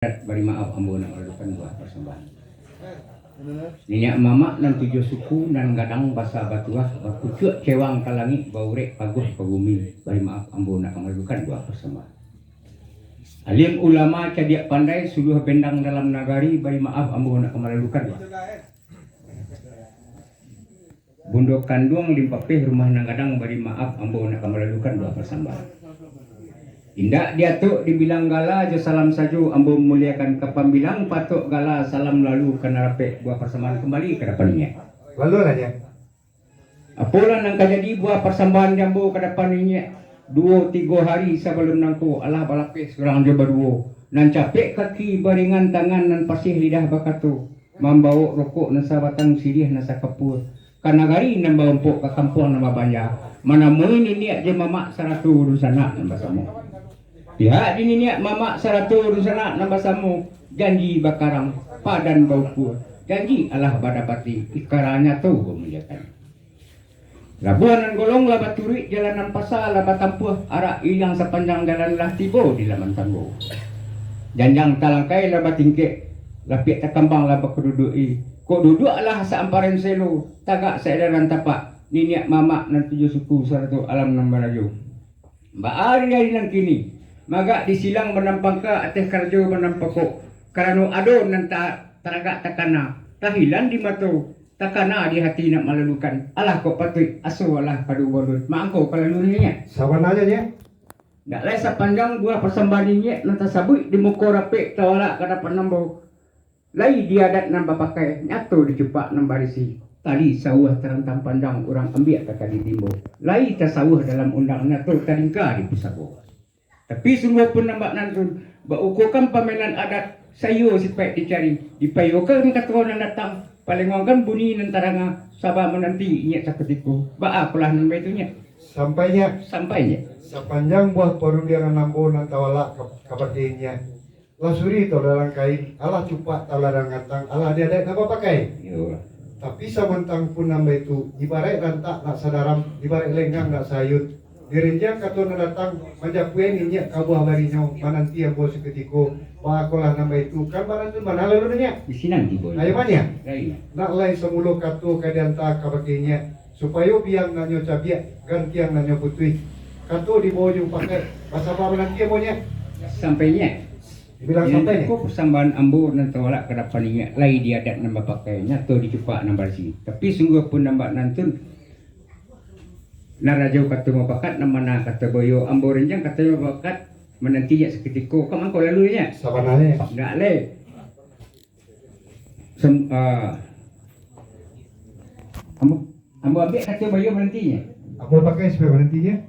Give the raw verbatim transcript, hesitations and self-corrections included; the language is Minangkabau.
Bari maaf, ambo nak maralukan buah pasambahan. Niniak mamak nan tujuah suku, nan gadang basa batuah, bapucuak cewang ka langik, baurek paguah ka bumi. Bari maaf, ambo nak maralukan buah pasambahan. Alim ulama cadiak pandai, suluah bendang dalam nagari, bari maaf, ambo nak maralukan buah. Bundo kanduang limpapeh rumah nan gadang, bari maaf, ambo nak ka maralukan buah pasambahan. Indak diatok dibilang gala, jo salam sajo ambo muliakan ka pambilang, patok gala salam lalu ka nan rapek, buah pasambahan kambali ka dapan inyiak. Lalu lah, Nyiak. Apolah nan ka jadi buah pasambahan di ambo ka dapan inyiak? Duo tigo hari sabalun nangko, alah balapeh surang jo baduo, nan capek kaki baringan tangan, nan pasih lidah bakato, mambawok rokok nan sabatang, siriah nan sakapua, ka nagari nan baompok, ka kampuang nan babanja, manamui niniak jo mamak sarato dunsanak nan basamo. Pihak di niniak mamak sarato dunsanak nan basamo, janji bakarang, padan baukua, janji alah badapati, ikara nyato bamuliakan. Labuah nan golong lah baturuik, jalan nan pasa lah batampuah, arak iriang sapanjang jalan, lah tibo di laman tanggo. Janjang talangkai lah batingkek, lapiak takambang lah bakaduduak-i. Kok duduak lah saamparan selo, tagak saedaran tapak, niniak mamak nan tujuah suku, sarato alam nan barajo. Baa ari-ari nan kini, magak di silang banampangka, ateh karajo banampakok, karano ado nan ta-, taragak takana, tahilang di mato, takana di hati nak malalukan. Alah kok patuik, aso alah kado balun, mak angko ka lalu niniak. Sabananyo, Nyiak. Ndak lai sapanjang buah pasambahan inyiak nan tasabuik di muko rapek tawalak ka dapan ambo. Lai di adat nan bapakai, nyato di cupak nan barisi. Tali sauah tarantang panjang, urang ambiak ka tali timbo. Lai tasauah dalam undang, nyato talingka di pusako. Tapi sungguah pun nan bak nan tun, baukuakan pamainan adat, saiyo sipaik dicari, dipayokan kato nan datang, palenguangkan bunyi nan tadanga, saba mananti inyiak sakutiko. Baa kolah nan baitu, Nyiak? Sampai, Nyiak. Sampai, Nyiak. Sapanjang buah parundiangan ambo nan tawalak ka, kabake inyiak, lah suri toladan kain, alah cupak toladan gantang, alah di adaik nan bapakai. Iyo. Tapi samantang pun nan baitu, ibaraik rantak nak sadaram, ibaraik lenggang nak saayun. Dirinjang kato nan datang, manjapuik inyiak ka buah barinyo, mananti ambo sakutiko, baa kolah nan baitu, kan barang tu mana lalu nyiak? Di sinan tibo. Ayo, Nyiak? Ayo. Nak lai samulo kato ka dianta kabake inyiak, supayo biang nan nyo cabiak, gantiang nan nyo putuih. Kato dibawo jo pakai, basaba mananti ambo, Nyiak. Sampai, Nyiak. Dibilang sampai, Nyiak. Ko pasambahan ambo nan tawalak ka dapan inyiak, lai di adat nan bapakai, nyato di cupak nan barisi. Tapi sungguah pun nan bak nan tun, nan rajo kato mupakat, nan mana kato boyo, ambo rinjang kato mupakat, mananti inyiak sakutiko, ka mangko lalu, Nyiak? Sabananyo. Ndak lai. Sem-, ah, ambo, ambo ambiak kato boyo mananti inyiak. Ambo pakai supayo mananti inyiak.